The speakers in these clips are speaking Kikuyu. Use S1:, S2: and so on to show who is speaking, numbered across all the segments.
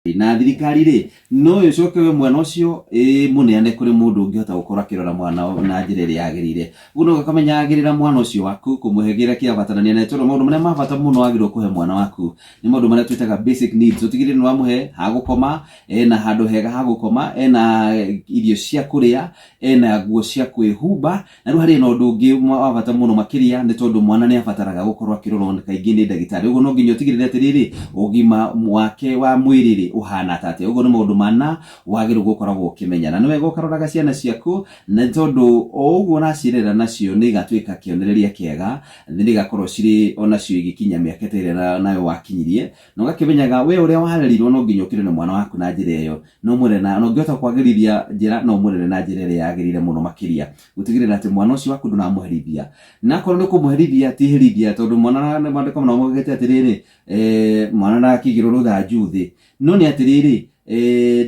S1: Na thirikari rĩ, no ĩcoke we mwana ũcio ĩmũneane kũrĩ mũndũ ũngĩhota gũkorwo akĩrora mwana na njĩra ĩrĩa yagĩrĩire. Ũguo no ũkamenyagĩrĩra mwana ũcio waku, kũmũhe kĩrĩa kĩrabatarania, na tondũ maũndũ marĩa ma bata mũno wagĩrĩirwo kũhe mwana waku nĩ maũndũ marĩa twĩtaga basic needs. Ũtigĩrĩre nĩ wamũhe ha gũkoma, ena handũ hega ha gũkoma, ena irio cia kũrĩa, ena nguo cia kwĩhumba. Na rĩu harĩ na ũndũ ũngĩ wa bata mũno makĩria, nĩ tondũ mwana nĩ abataraga gũkorwo akĩrorwo kaingĩ nĩ ndagĩtarĩ. Ũguo no nginya ũtigĩrĩre atĩrĩrĩ, ũgima wake wa mwĩrĩ rĩ, ũhana ta atĩa. Ũguo nĩ maũndũ mana wagĩrĩirwo gũkoragwo ũkĩmenya. Na nĩ wega ũkaroraga ciana ciaku, na nĩ tondũ o ũguo ũracirera nacio nĩ igatuĩka kĩonereria kĩega, nĩ igakorwo cirĩ onacio igĩkinya mĩaka ta ĩrĩa nawe wakinyirie. Na ũgakĩmenyaga we ũrĩa warerirwo no nginya ũkĩrere mwana waku na njĩra ĩyo. No ũmũrere na ũngĩhota kwagĩrithia njĩra no ũmũrere na njĩra ĩrĩa yagĩrĩire mũno makĩria. Gũtigĩrĩra atĩ mwana ũcio waku ndũramũherithia. Na akorwo nĩ kũmũherithia ti iherithia, tondũ mwana maandĩko namo maugĩte atĩrĩrĩ, mwana ndagakĩigĩrwo rũthanju thĩ. No nĩ atĩrĩrĩ,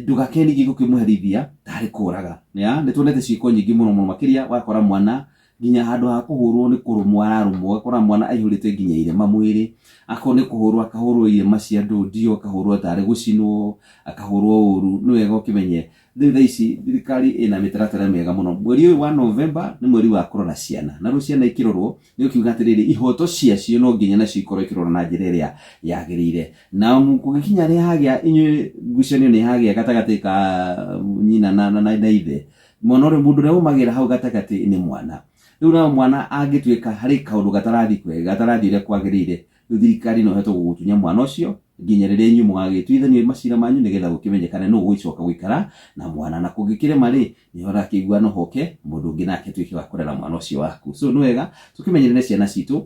S1: ndũgakenie ningĩ gũkĩmũherithia tarĩ kũraga. Nĩ tuonete ciĩko nyingĩ mũno mũno makĩria wakora mwana nginya handũ ha kũhũrwo nĩ kũrũmwo ararũmwo, ũgakora mwana aihũrĩte nginya irema mwĩrĩ, akorwo nĩ kũhũrwo akahũrwo irema cia ndũndio, akahũrwo tarĩ gũcinwo, akahũrwo ũru. Nĩ wega ũkĩmenye rĩu thaa ici thirikari ĩna mĩtaratara mĩega mũno. Mweri ũyũ wa November nĩ mweri wa kũrora ciana, na rĩu ciana ikĩrorwo nĩ ũkiuga atĩrĩrĩ, ihoto ciacio no nginya nacio ikorwo ikĩrorwo na njĩra ĩrĩa yagĩrĩire. Na kũngĩkinya nĩ hagĩa inyuĩ ngucanio nĩ hagĩa gatagatĩ ka nyina na ithe, mwana ũrĩa mũndũ ũrĩa umagĩra hau gatagatĩ nĩ mwana. Rĩu nao mwana angĩtuĩka harĩ kaũndũ gatarathiĩ kwega, gatarathiĩ ũrĩa kwagĩrĩire, rĩu thirikari no ĩhote gũgũtunya mwana ũcio nginya rĩrĩa inyuĩ mũgagĩtuithania macira manyu nĩgetha gũkĩmenyekane nũ ũgũcoka gũikara na mwana. Na kũngĩkĩrema rĩ, nĩ ũrakĩigua no hoke mũndũ ũngĩ nake atuĩke wa kũrera mwana ũcio waku. So nĩ wega tũkĩmenyerere ciana citũ,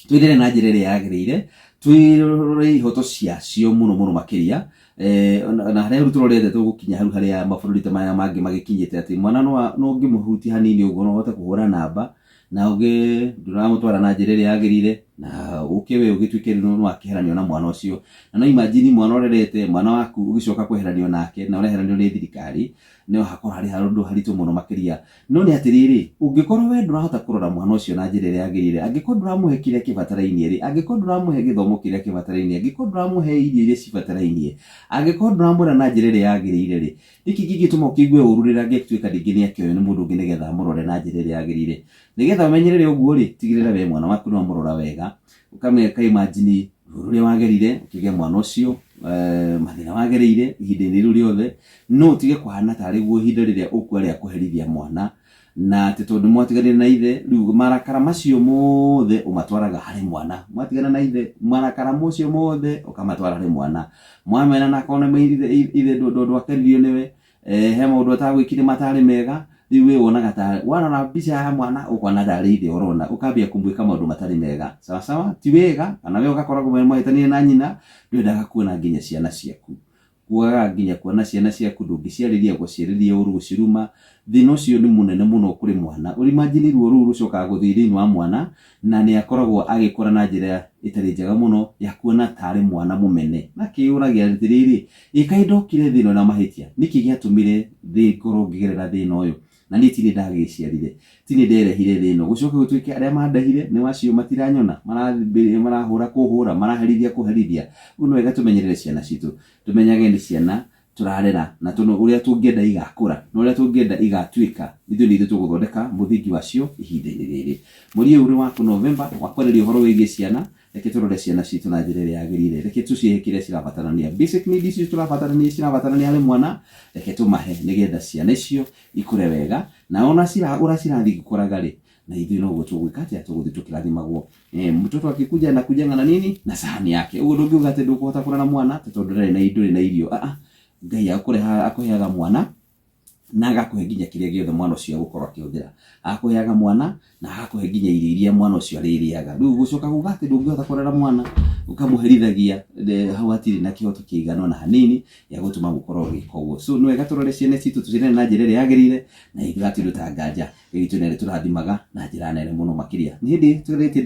S1: twĩrere na njĩra ĩrĩa yagĩrĩire, twĩrore ihoto ciacio mũno mũno makĩria. Na harĩa rĩu tũrorete tũgũkinya hau harĩa mabũrũri ta maya mangĩ magĩkinyĩte atĩ mwana no ũngĩmũhutia hanini ũguo no ũhote kũhũra namba na uge ndũramũtwara na njĩra ĩrĩa yagĩrĩire, na ũke we ũgĩtuĩke rĩu nĩ wakĩheranio na mwana ũcio. Na no imagine mwana ũrerete, mwana waku ũgĩcoka kweheranio nake na ũreheranio nĩ thirikari, no hakorwo harĩ handũ haritũ mũno makĩria. No nĩ atĩrĩrĩ, ũngĩkorwo we ndũrahota kũrora mwana ũcio na njĩra ĩrĩa yagĩrĩire, angĩkorwo ndũramũhe kĩrĩa kĩbatarainie rĩ, angĩkorwo ndũramũhe gĩthomo kĩrĩa kĩbatarainie, angĩkorwo ndũramũhe irio iria cibatarainie, angĩkorwo ndũramũrera na njĩra ĩrĩa yagĩrĩire rĩ, nĩkĩ kĩngĩtũma ũkĩigue ũru rĩrĩa angĩtuĩka rĩngĩ nĩ akĩoywo nĩ mũndũ ũngĩ nĩgetha amũrore na njĩra ĩrĩa yagĩrĩire? Nĩgetha ũmenyerere ũguo rĩ, tigĩrĩra we mwana waku nĩ wamũrora wega, ũkameka imagine ruo rũrĩa wagerire ũkĩgĩa mwana ũcio, mathĩna wagereire ihinda-inĩ rĩu rĩothe, no ũtige kũhana tarĩ guo ihinda rĩrĩa ũkua rĩa kũherithia mwana, na atĩ tondũ mwatiganire na ithe, rĩu marakara macio mothe ũmatwaraga harĩ mwana. Mwatigana na ithe, marakara macio mothe ũkamatwara harĩ mwana. Mwamenana akorwo nĩ ithe ndwakenirio nĩwe, he maũndũ atagwĩkire matarĩ mega, rĩu we wonaga ta warora mbica ya mwana ũkona tarĩ ithe ũrona, ũkambia kũmwĩka maũndũ matarĩ mega. Sawa sawa, ti wega, kana we ũgakoragwo mwahĩtanire na nyina, ndwendaga kuona nginya ciana ciaku. Kwaga nginya kuona ciana ciaku ndũngĩciarĩria, gũciarĩria ũru, gũciruma, thĩna ũcio nĩ mũnene mũno kũrĩ mwana. Imagine ruo rũu rũcokaga gũthiĩ thĩinĩ wa mwana, na nĩ akoragwo agĩkũra na njĩra ĩtarĩ njega mũno ya kuona tarĩ mwana mũmene. Na akĩyũragia atĩrĩrĩ, ĩ kaĩ ndokire thĩ ĩno na mahĩtia? Nĩkĩ gĩatũmire thĩ ngorwo ngĩgerera thĩna ũyũ? Na niĩ ti niĩ ndagĩciarire, ti niĩ nderehire thĩ ĩno. Gũcoke gũtuĩke arĩa mandehire nĩ acio matiranyona, marahũra kũhũra, maraherithia kũherithia. Rĩu nĩ wega tũmenyerere ciana citũ, tũmenyage nĩ ciana tũrarera na ũrĩa tũngĩenda igakũra na ũrĩa tũngĩenda igatuĩka, ithuĩ nĩ ithuĩ tũgũthondeka mũthingi wacio ihinda-inĩ rĩrĩ. Mweri ũyũ ũrĩ wa November wa kwarĩria ũhoro wĩgiĩ ciana, reke tũrore ciana citũ na njĩra ĩrĩa yagĩrĩire, reke tũcihe kĩrĩa cirabatarania, basic needs icio tũrabatarania cirabatarania harĩ mwana, reke tũmahe nĩgetha ciana icio ikũre wega, na ona ũrĩa cirathiĩ igĩkũraga rĩ, na ithuĩ noguo tũgwĩka atĩa, tũgũthiĩ tũkĩrathimagwo. Mtoto akikuja anakujanga na nini? Na sahani yake. Ũguo ndũngiuga atĩ ndũkũhota kũrera mwana atĩ tondũ ndarĩ na ndũrĩ na irio. Ah, Ngai akũheaga mwana na agakũhe nginya kĩrĩa gĩothe mwana ũcio egũkorwo akĩhũthĩra. Akũheaga mwana na agakũhe nginya irio iria mwana ũcio arĩrĩaga. Rĩu gũcoka kuga atĩ ndũngĩhota kũrera mwana ũkamũherithagia, hau hatirĩ na kĩhoto kĩiganu ona hanini gĩa gũtũma gũkorwo ũgĩka ũguo. So nĩ wega tũrore ciana citũ tũcirere na njĩra ĩrĩa yagĩrĩire na ithuĩ hatirĩ ta nganja. Ngai witũ nĩ arĩtũrathimaga na njĩra nene mũno makĩria. Nĩ hĩndĩ tũrĩtie.